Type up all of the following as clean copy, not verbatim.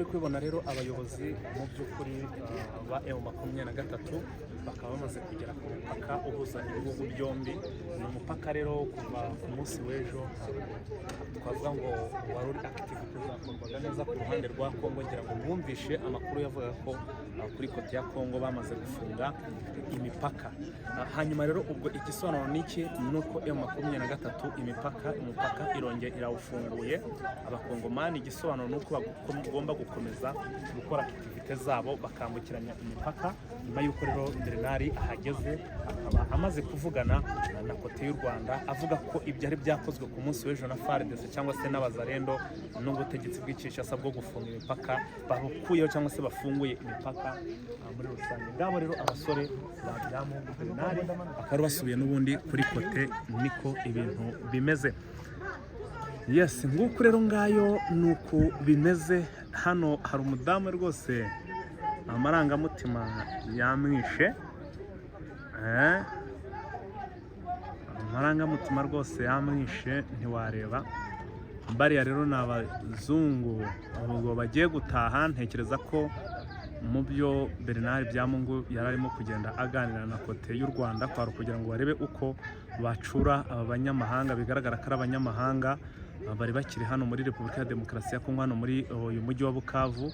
Uri kubibona rero, abayobozi mu by'ukuri ba M23 bakaba bamaze kugera ku mupaka uhuza ibihugu byombi. Ni umupaka rero kuva ku munsi w'ejo twavuga ngo wari uri active, zakorwaga neza ku ruhande rwa Kongo. Ngira ngo mwumvishe amakuru yavugaga ko kuri côté ya Kongo bamaze gufunga imipaka. Hanyuma rero ubwo igisobanuro ni iki? Ni uko M23 imipaka irongera irawufunguye abakongomani. Igisobanuro ni uko bagomba gukomeza gukora activités zabo, bakambukiranya imipaka. Nyuma y'uko rero Bernard ahageze, akaba amaze kuvugana na côté y'u Rwanda, avuga ko ibyari byakozwe ku munsi w'ejo na FARDC cyangwa se n'abazarendo n'ubutegetsi bw'i Kinshasa bwo gufunga imipaka babukuyeho, cyangwa se bafunguye imipaka muri rusange. Ngabo rero abasore ba Byamungu Bernard bakaba basubiye n'ubundi kuri côté, niko ibintu bimeze. Yes, nguko rero ngayo ni uku bimeze. Hano hari umudamu rwose amarangamutima yamwishe. Amarangamutima rwose yamwishe, ntiwareba. Bariya rero ni abazungu ubwo bagiye gutaha. Ntekereza ko mu byo Bernard Byamungu yari arimo kugenda aganira na côté y'u Rwanda kwari kugira ngo barebe uko bacura aba banyamahanga, bigaragara ko ari abanyamahanga bari bakiri hano muri Repubulika ya Demokarasi ya Kongo, hano muri uyu mujyi wa Bukavu,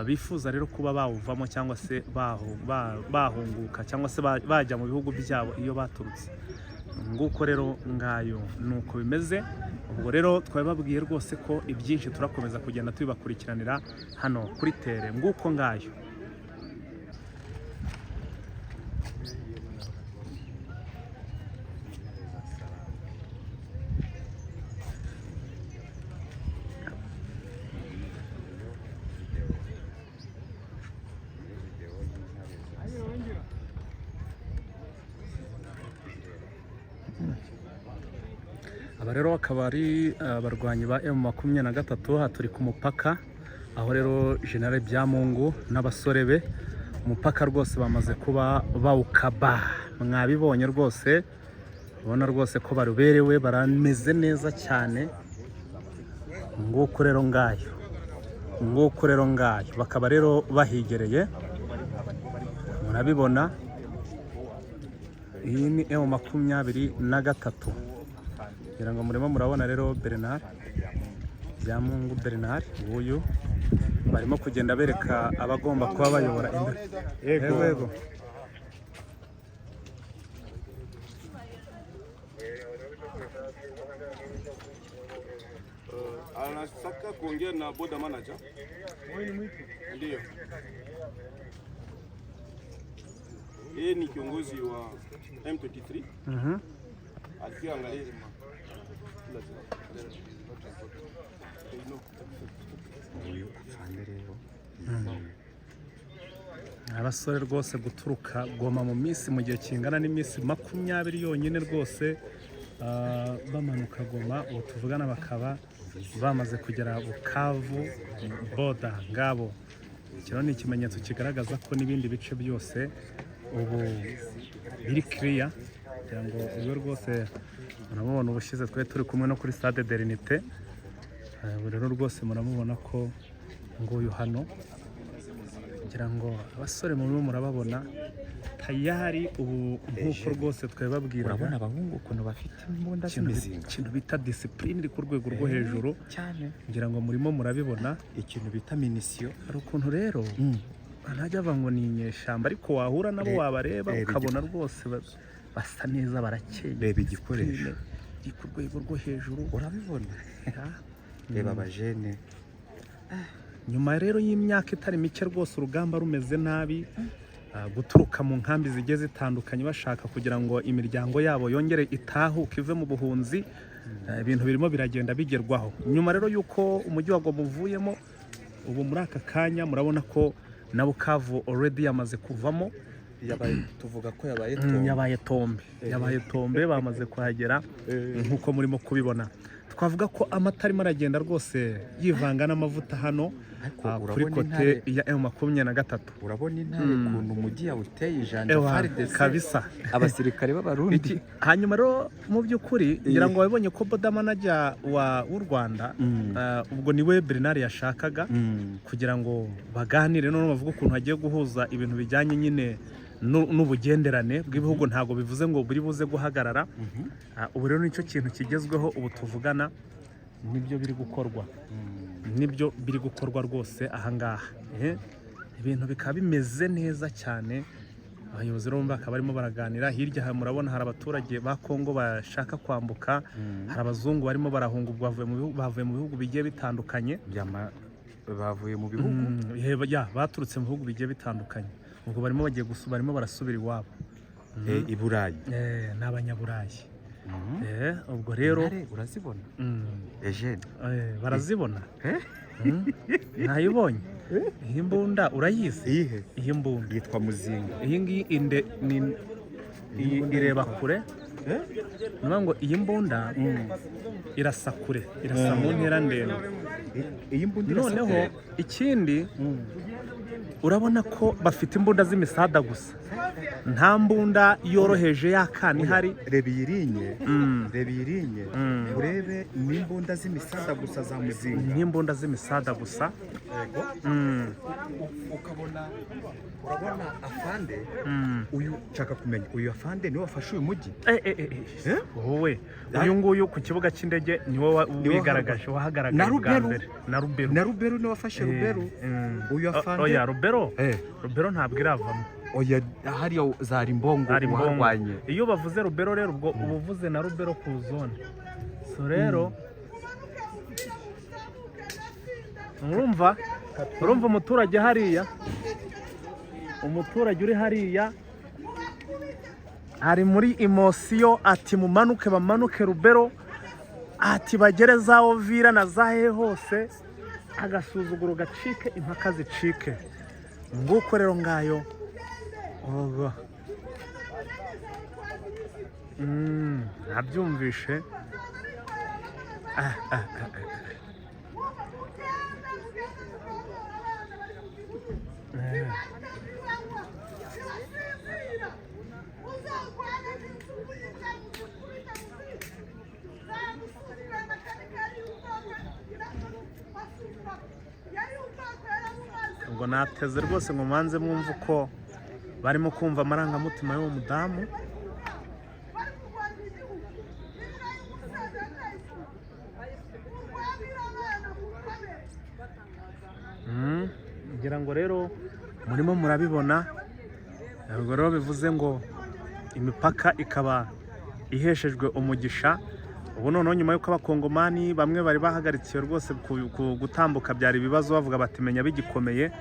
bifuza rero kuba bawuvamo cyangwa se bahunguka cyangwa se bajya mu bihugu byabo iyo baturutse. Nguko rero ngayo ni uko bimeze. Ubwo rero twabibabwiye rwose ko ibyinshi turakomeza kugenda tubibakurikiranira hano kuri terrain. Nguko ngayo. Aba rero akaba ari abarwanyi ba M23. Aha turi ku mupaka, aho rero General Byamungu n'abasore be umupaka rwose bamaze kuba bawukaba. Mwabibonye rwose, ubona rwose ko baruberewe, barameze neza cyane. Nguko rero ngayo, nguko rero ngayo, bakaba rero bahigereye, murabibona. Iyi ni M23, ngira ngo murimo murabona rero Bernard Byamungu Bernard nguyu, barimo kugenda bereka abagomba kuba bayobora imbere. Yego yego. Anataka kuongea na boda manager. Ndio. Yeye ni kiongozi wa M23. Alikuwa angalia. No. Uyu afande rero. Abasore rwose guturuka Goma mu minsi, mu gihe kingana n'iminsi 20 yonyine rwose, bamanuka Goma, ubu tuvugana bakaba bamaze kugera Bukavu border. Ngabo, kino ni ikimenyetso kigaragaza ko n'ibindi bice byose ubu biri kiriya. Kugira ngo uyu rwose muramubona, ubushize twari turi kumwe no kuri Stade de l'Unité. Ubu rero rwose muramubona ko nguyu hano. Ngira ngo abasore murimo murababona tayari ubu, nk'uko rwose twabibabwiraga. Urabona abahungu ukuntu bafite imbunda z'imizinga. Ikintu bita discipline iri ku rwego rwo hejuru. Cyane. Ngira ngo murimo murabibona. Ikintu bita munition. Hari ukuntu rero ntajya avuga ngo ni inyeshyamba, ariko wahura nabo, wabareba reba. ukabona rwose basa neza, barakeye. Reba igikoresho. Discipline iri ku rwego rwo hejuru. Urabibona, reba abajene. Nyuma rero y'imyaka itari mike rwose urugamba rumeze nabi, guturuka mu nkambi zigiye zitandukanye bashaka kugira ngo imiryango yabo yongere itahuke ive mu buhunzi, ibintu birimo biragenda bigerwaho. Nyuma rero y'uko umujyi wa Goma uvuyemo, ubu muri aka kanya murabona ko na Bukavu already yamaze kuvamo. Yabaye, tuvuga ko yabaye Yabaye tombé, yabaye tombé, bamaze kuhagera nk'uko murimo kubibona. Twavuga ko amata arimo aragenda rwose yivanga n'amavuta hano. Ariko kuri urabona côté intare ya M23. Urabona intare ukuntu umujyi yawuteye ijanja? Ewa, FARDC, kabisa. Abasirikare b'Abarundi. Hanyuma rero mu by'ukuri ngira ngo wabibonye ko border manager w'u Rwanda, ubwo niwe Bernard yashakaga kugira ngo baganire, noneho bavuge ukuntu hagiye guhuza ibintu bijyanye nyine n'ubugenderane bw'ibihugu. Ntabwo bivuze ngo buri buze guhagarara. Ubu rero nicyo kintu kigezweho ubu tuvugana, nibyo biri gukorwa, nibyo biri gukorwa rwose ahangaha. Ibintu bikaba bimeze neza cyane. Abayobozi rero bakaba barimo baraganira. Hirya aha murabona hari abaturage ba Kongo bashaka kwambuka, hari abazungu barimo barahunga, ubwo bavuye mu bihugu bigiye bitandukanye. Bavuye mu bihugu. Ya, baturutse mu bihugu bigiye bitandukanye, ubwo barimo bagiye barimo barasubira iwabo. I Burayi. Ni abanyaburayi. Ubwo rero Intare urazibona, Eugene? Barazibona. Eh? Ntayibonye iyi mbunda? Urayizi? Iyihe? Iyi mbunda. Yitwa muzinga. Iyi ngiyi inde ni iyi ireba kure. Ni ukuvuga ngo iyi mbunda irasa kure, irasa mu ntera ndende. Iyi mbunda irasa Noneho kure. ikindi, urabona ko bafite imbunda z'imisada gusa, nta mbunda yoroheje y'akana ihari. Reba iyi rinye. Reba iyi rinye. Urebe n'imbunda z'imisada gusa za muzinga. N'imbunda z'imisada gusa. Yego. Ukabona, urabona afande uyu, nshaka kumenya uyu afande niwe wafashe uyu mujyi? Eh. Eh? Wowe, uyu nguyu ku kibuga cy'indege niwe Niwe wigaragaje, wahagaragaye Na bwa Ruberu. mbere, na Ruberu. Na Ruberu niwe wafashe. Ruberu. Uyu afande. Oya, Rubero. Rubero ntabwo iravamo. Oya, hariya zari imbongo. Ari Mbongo. Uwarwanye. Iyo bavuze Rubero rero, ubwo uba uvuze na Rubero ku zone. So rero urumva umuturage hariya, umuturage uri hariya ari muri émotion, ati mumanuke, bamanuke Rubero, ati bagere za Ovira na za hehe hose, agasuzuguro gacike, impaka zicike. Nguko rero ngayo ubwo. Nabyumvishe. Ah, ah, ah, ah. Ubwo nateze rwose ngo manze mwumve uko barimo kumva amarangamutima y'uwo mudamu. Ngira ngo rero murimo murabibona. Ubwo rero bivuze ngo imipaka ikaba iheshejwe umugisha ubu noneho, nyuma y'uko Abakongomani bamwe bari bahagarikiwe rwose gutambuka, byari ibibazo, bavuga bati menya bigikomeye.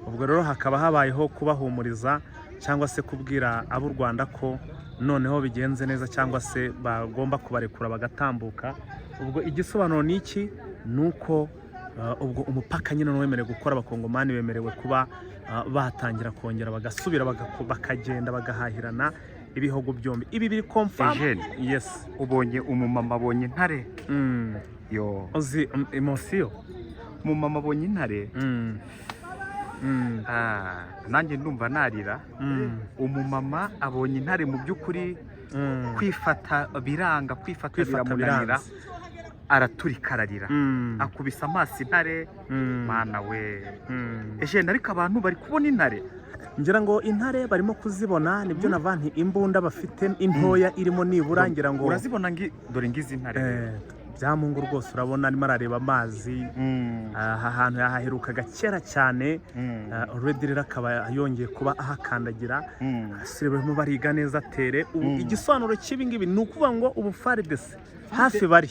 Ubwo rero hakaba habayeho kubahumuriza cyangwa se kubwira ab'u Rwanda ko noneho bigenze neza, cyangwa se bagomba kubarekura bagatambuka. Ubwo igisobanuro ni iki? Ni uko ubwo umupaka nyine wemerewe gukora, Abakongomani bemerewe kuba batangira kongera bagasubira bakagenda bagahahirana ibihugu byombi. Ibi biri confirm. Eugene. Yes. Ubonye umumama abonye intare? Yo. Uzi émotion. Umumama abonye intare. Ah, nanjye ndumva narira. Umumama abonye intare mu by'ukuri, kwifata biranga, kwifata Kwifata biramunanira. Biranze. Araturika ararira. Akubise amaso intare. Mana we! Eugene, ariko abantu bari kubona intare. Ngira ngo intare barimo kuzibona, nibyo navanti imbunda bafite intoya irimo nibura ngira ngo Urazibona dore ngizi intare. Byamungu rwose, urabona arimo arareba amazi. Aha hantu yahaherukaga kera cyane. Already rero akaba yongeye kuba ahakandagira. Abasore barimo bariga neza tere ubu. Igisobanuro cy'ibi ngibi ni ukuvuga ngo ubu FARDC hafi bari,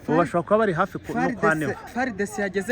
ubu bashobora kuba bari hafi no kwa Neva. FARDC yageze.